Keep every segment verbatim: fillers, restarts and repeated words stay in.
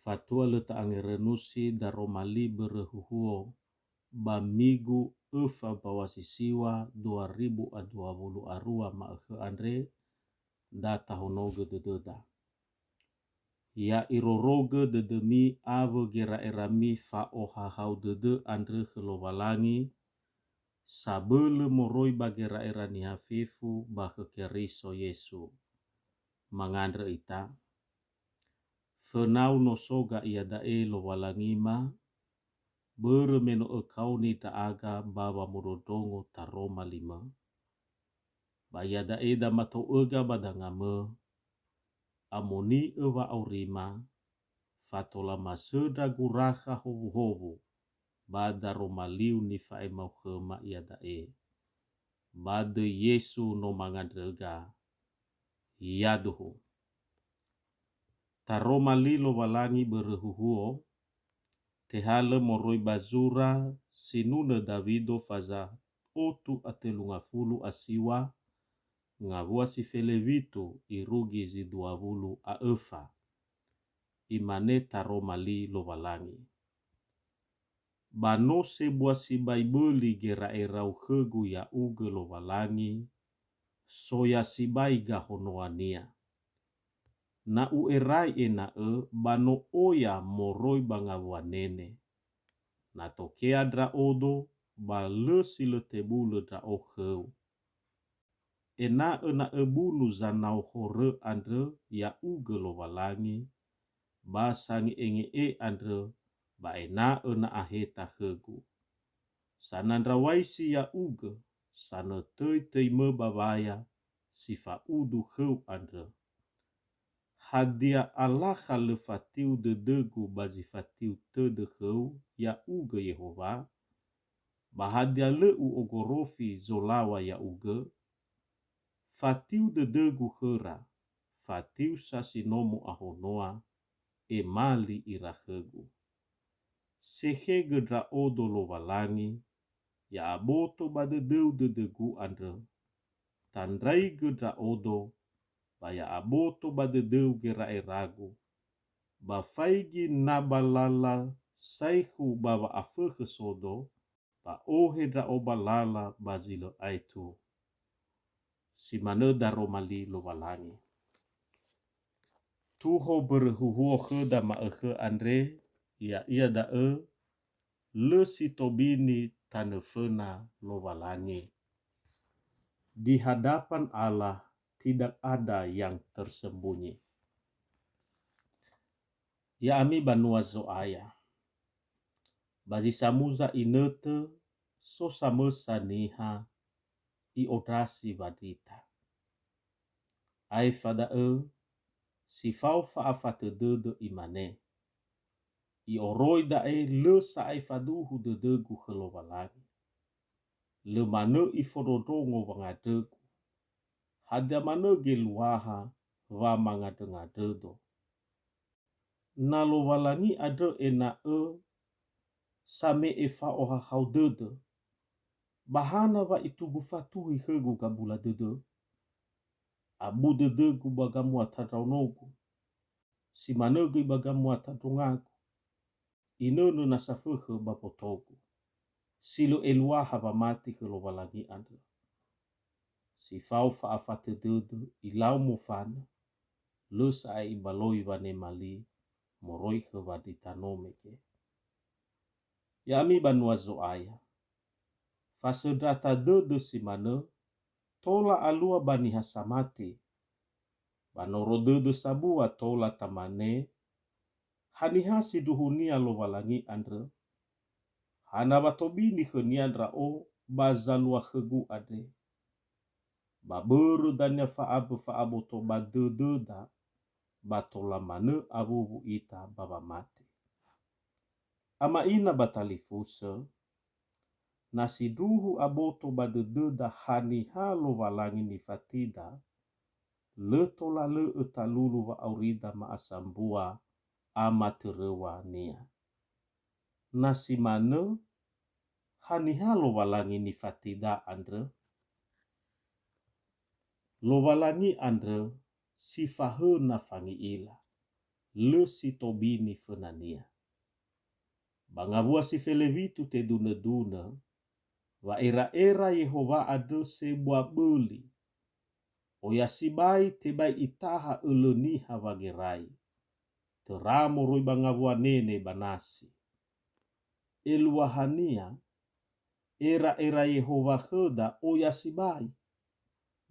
Fatua lö ta'angerönusi daroma li börö huhuo ba migu öfa mbaw̃a si siŵa dua ribu a dua wulu a rua ma'ökhö andre, da tahonogö dödöda. Ya irorogö dödömi awö gera'erami fa'ohahau dödö andrö khö Lowalangi, sabölö moroi ba gera'era niha fefu ba khö Keriso Yesu. Mangandrö ita. Fönau no so ga iada'e Lowalangima, börö me no ökaoni ndra'aga ba wamondrondrongo taroma limö. Ba iada'e damatou'öga ba dangamö, amoni'ö wa'aurima, fatola masöndra gurakha howuhowu ba daroma liu nifa'ema'ukhöma iada'e. Ba döi Yesu no mangandröga. Yaduhu. Taroma li Lowalangi börö huhuo, tehalö moroi ba zura sinunö Dawido faza otu a tölu ngafulu a siŵa, ngawua si fele witu irugi zi dua wulu a öfa. Imane taroma li Lowalangi. Ba no sebua sibai böli gera'erau khögu ya'ugö Lowalangi, soya sibai gahonoania. Na u'erai ena'ö ba no oya moroi ba ngawua nene. Na tokea ndra'odo, ba lö si lö tebulö ndra'o khöu. Ena'ö na öbunu zanao horö andrö ya'ugö Lowalangi, ba sange'enge'e andrö, ba ena'ö na aheta khögu. Sanandrawaisi ya'ugö, sanötöi töimö ba waya si fa'udu khöu andrö. Hadia alakha lö fatiu dödögu ba zi fatiu tödö khöu ya'ugö Yehowa? Ba hadia lö u'ogorofi zolaŵa ya'ugö? Fatiu dödögu khöra, fatiu sa si no mo'ahonoa, emali ira khögu. Sekhegö ndra'odo Lowalangi, ya'aboto ba dödöu dödögu andrö. Tandraigö ndra'odo, ba ya'aboto ba dödöu gera'eragu. Ba faigi na ba lala saekhu ba wa'afökhö sodo, ba ohe ndra'o ba lala ba zi lö aetu. Si manö daroma li Lowalangi. Tuho börö huhuo khöda ma'ökhö andre, ya'ia da'ö, lö si tobini tanö föna Lowalangi. Di hadapan Allah tidak ada yang tersembunyi. Ya'ami banua Zo'aya. Ba zi samuza inötö, so samösa niha i'ondrasi wandrita. Aefa da'ö, si fao fa'afatö dödö imane, "I'oroi da'e lö sa'ae faduhu dödögu khö Lowalangi. Lö manö ifondrondrongo wangandrögu. Hadia manö geluaha wamangandröngandrödo?" Na Lowalangi andrö ena'ö same'e fa'ohahau dödö, ba hana wa itugu fatuhi khögu gabula dödö? Abu dödögu ba gamuata ndraonogu, si manö göi ba gamuata ndrongagu, inönö nasa fökhö ba botogu, si lö eluaha wamati khö Lowalangi andrö. Si fao fa'afatö dödö ilau mofanö, lö sa'ae ibaloi wanema li moroi khö wandrita no mege. Ya'ami banua Zo'aya, fasöndrata dödö si manö tola alua ba niha samati. Ba noro dödö sambua tola tamane, "Haniha sindruhunia Lowalangi andrö? Hana wa tobini khönia ndra'o ba zalua khögu andre?" Ba börö dania fa'abö fa'aboto ba dödöda, ba tola manö awuwu ita ba wamati. Ama ina ba talifusö, na sindruhu aboto ba dödöda haniha Lowalangi nifatida, lö tola lö'ö talulu wa'aurida ma'asambua amatöröŵa-Nia. Na si manö, haniha Lowalangi nifatida andrö? Lowalangi andrö si fahöna fangi'ila. lö si tobini föna-Nia. Ba ngawua si felewitu tedunö-dunö, wa'era'era Yehowa andrö sebua böli. Oya sibai tebai itaha ölö niha wagerai, töra moroi ba ngawua nene ba nasi. Eluahania, era'era Yehowa khöda oya sibai.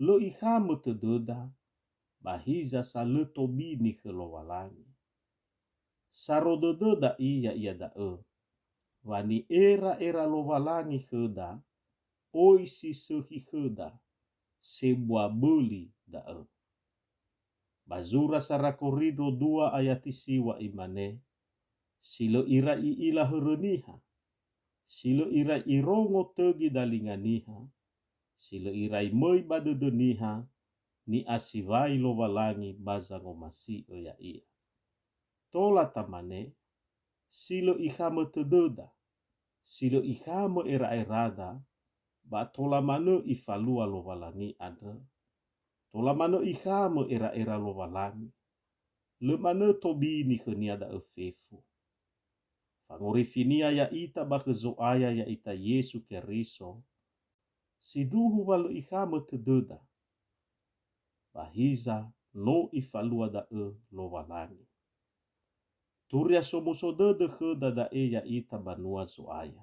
Lö ikhamö tödöda, ba hiza sa lö tobini khö Lowalangi. Saro dödöda i ya'ia da'ö, wa ni'era'era Lowalangi khöda, oi si sökhi khöda, sebua böli da'ö. Ba zura sara Korindro dua ayati siwa imane, si lö irai i'ila hörö niha, si lö irai irongo tögi dalinga niha, si lö irai möi ba dödö niha, ni'asiwai Lowalangi ba zangomasi'ö ya'ia. Tola tamane, si lö ikhamö tödöda, si lö ikhamö era'erada, ba tola manö ifalua Lowalangi andrö. Tola manö ikhamö era'era Lowalangi. Lö manö tobini khönia da'ö fefu. Fangorifinia ya'ita ba khö Zo'aya ya'ita Yesu Keriso, sindruhu wa lö ikhamö tödöda. Ba hiza no ifalua da'ö Lowalangi. Turia somuso dödö khöda da'e ya'ita banua Zo'aya.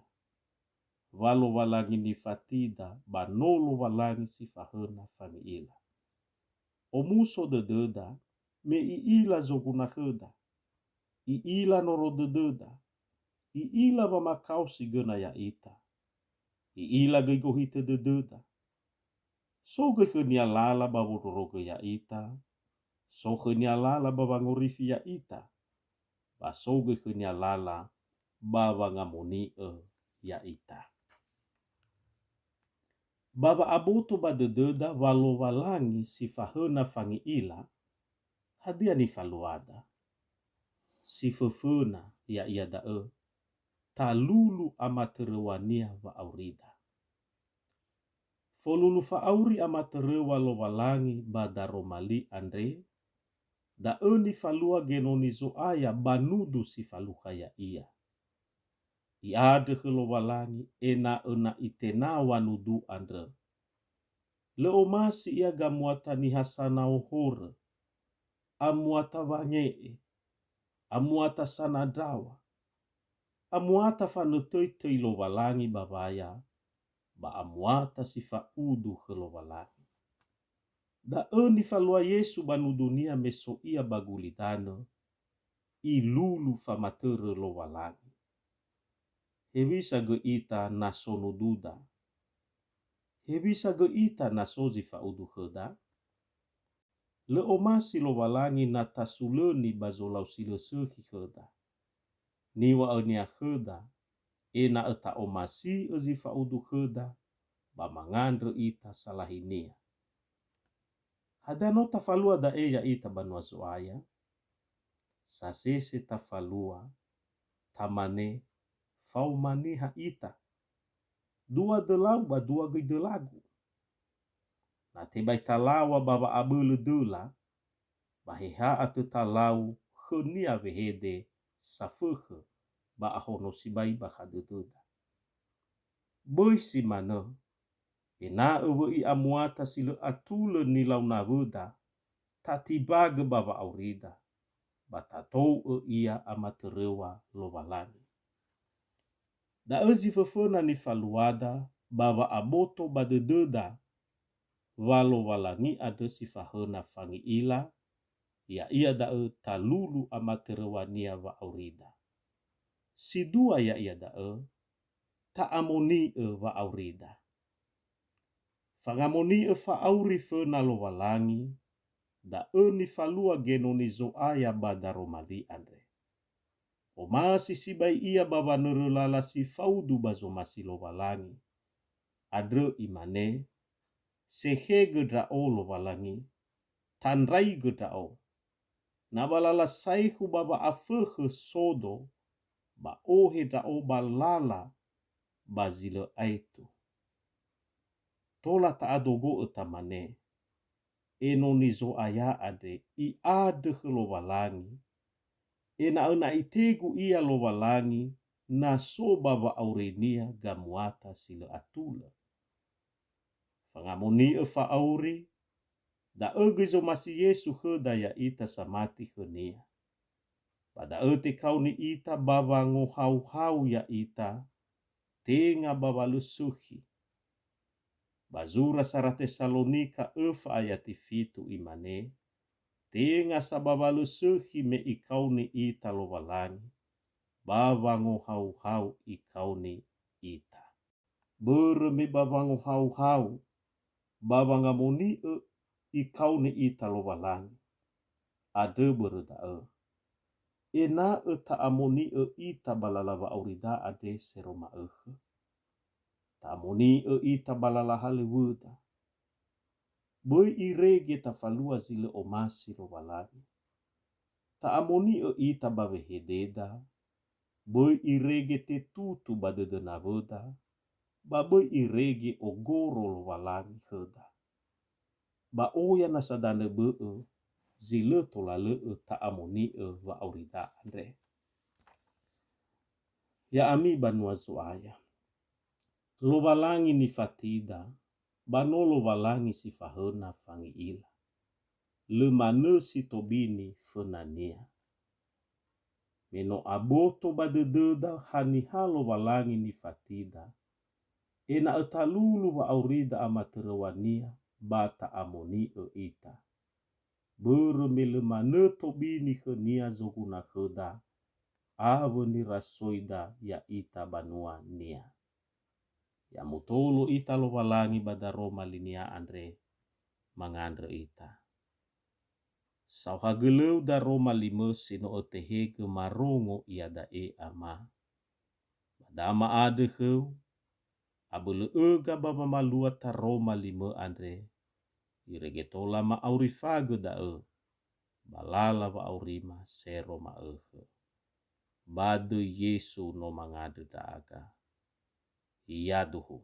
Wa Lowalangi nifatida ba no Lowalangi si fahöna fangi'ila. Omuso dödöda me i'ila zoguna khöda. I'ila noro dödöda. I'ila wamakao si göna ya'ita. I'ila göi gohitö dödöda. So göi khönia lala ba wondrorogö ya'ita, so khönia lala ba wangorifi ya'ita, ba so göi khönia lala ba wangamoni'ö ya'ita. Ba wa'aboto ba dödöda wa Lowalangi si fahöna fangi'ila, hadia nifaluada? Si föföna ya'ia da'ö, talulu amatöröŵa-Nia wa'aurida. Folulu fa'auri amatöröŵa Lowalangi ba daroma li andre, da'ö nifalua genoni Zo'aya ba nudu si falukha ya'ia. I'andrö khö Lowalangi ena'ö na itenaw̃a nudu andrö. Lö omasi ia gamuata niha sanao horö, amuata wange'e, amuata sanandraw̃a, amuata fanötöi-töi Lowalangi ba waya, ba amuata si fa'udu khö Lowalangi. Da'ö nifalua Yesu ba nudunia me so Ia ba gulidanö, ilulu famatörö Lowalangi. Hewisa göi ita na so nududa? Hewisa göi ita na so zi fa'udu khöda? Lö omasi Lowalangi na tasulöni ba zolau si lö sökhi khöda. Niŵa'ö-Nia khöda, ena'ö ta'omasi'ö zi fa'udu khöda, ba mangandrö ita salahi-Nia. Hadia no tafalua da'e ya'ita banua Zo'aya? Sasese tafalua, tamane, faoma niha ita. Dua dölau ba dua göi dölagu. Na tebai talaŵa ba wa'abölö döla, ba he ha atö talau khönia wehede safökhö ba ahono sibai bakha dödöda. Böi si manö, ena'ö wö'i amuata si lö atulö nilau nawöda, tatimbagö ba wa'aurida, ba tatou'ö ia amatöröŵa Lowalangi. Da'ö zi föföna nifaluada ba wa'aboto ba dödöda wa Lowalangi andrö si fahöna fangi'ila, ya'ia da'ö talulu amatöröŵa-Nia wa'aurida. Si dua ya'ia da'ö, ta'amoni'ö wa'aurida. Fangamoni'ö fa'auri föna Lowalangi, da'ö nifalua genoni Zo'aya ba daroma li andre. Omasi sibai ia ba wanörö lala si faudu ba zomasi Lowalangi. Andrö imane, "Sekhegö ndra'o Lowalangi, tandraigö ndra'o. Na ba lala saekhu ba wa'afökhö sodo, ba ohe ndra'o ba lala ba zi lö aetu." Tola ta'adogo'ö tamane, enoni Zo'aya andre i'andrö khö Lowalangi, ena'ö na itegu ia Lowalangi na so ba wa'aurinia gamuata si lö atulö. Fangamoni'ö fa'auri, da'ö göi zomasi Yesu khöda ya'ita samati khönia. Ba da'ö tekaoni ita ba wangohauhau ya'ita, tenga ba wa lö sökhi. Ba zura sara Tesalonika öfa ayati fitu imane, tenga sa ba wa lö sökhi me ikaoni ita Lowalangi, ba wangohauhau ikaoni ita. Börö me ba wangohauhau, ba wangamoni'ö ikaoni ita Lowalangi. Andrö börö da'ö, ena'ö ta'amoni'ö ita ba lala wa'aurida andre sero ma'ökhö. Ta'amoni'ö ita ba lala halöŵöda. Böi irege tafalua zi lö omasi Lowalangi. Ta'amoni'ö ita ba wehededa, böi irege tetutu ba dödö nawöda, ba böi irege ogoro Lowalangi khöda. Ba oya nasa danö bö'ö zi lö tola lö'ö ta'amoni'ö wa'aurida andre. Ya'ami banua Zo'aya, Lowalangi nifatida, ba no Lowalangi si fahöna fangi'ila. Lö manö si tobini föna-Nia. Me no aboto ba dödöda haniha Lowalangi nifatida, ena'ö talulu wa'aurida amatöröŵa-Nia ba ta'amoni'ö ita. Börö me lö manö tobini khö-Nia zoguna khöda, awö nirasoida ya'ita banua-Nia. Ya mutolo ita Lowalangi ba daroma linia andre, mangandrö ita. Saohagölöu daroma limö si no ötehegö marongo iada'e, Ama. Ba da ma'andrö khöu, abölö öga ba wamalua taroma limö andre, irege tola ma'aurifagö da'ö, ba lala wa'aurima sero ma'ökhö. Ba döi Yesu no mangandrö ndra'aga. Yaduhu.